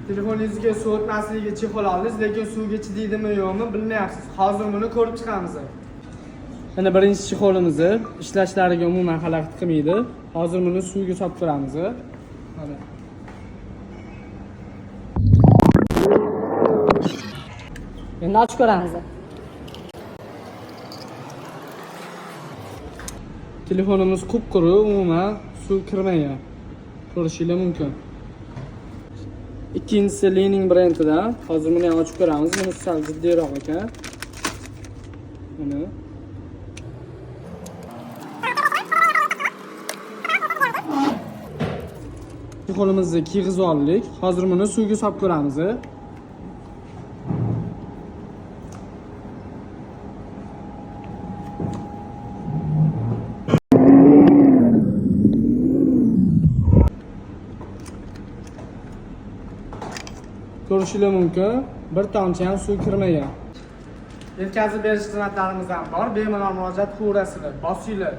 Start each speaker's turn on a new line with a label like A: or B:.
A: Telefoningizga suv o'tmasligiga chexol oldingiz, lekin suvga chidaydimi yo'qmi bilmayapsiz. Hozir buni ko'rib chiqamiz. Mana birinchi chexolimizni ishlashlariga umuman xalaqit qilmaydi. Hozir buni suvga solib ko'ramiz. Mana.
B: Endi ochib ko'ramiz.
A: Telefonimiz qup-quruq, umuman suv kirmagan. Ko'rishingiz mumkin. Ikkinchisi Lening brendidan. Hozir buni ham ochib ko'ramiz. Buni sal jiddiyroq ekan. Mana. Qo'limizni kiyg'izib oldik. Hozir buni suvga solib ko'ramiz. Ko'rishingiz mumkin, bir tomchi ham suv kirmagan. Yetkazib berish xizmatlarimiz ham bor. Bemalol murojaat qilaverasizlar. Bosinglar.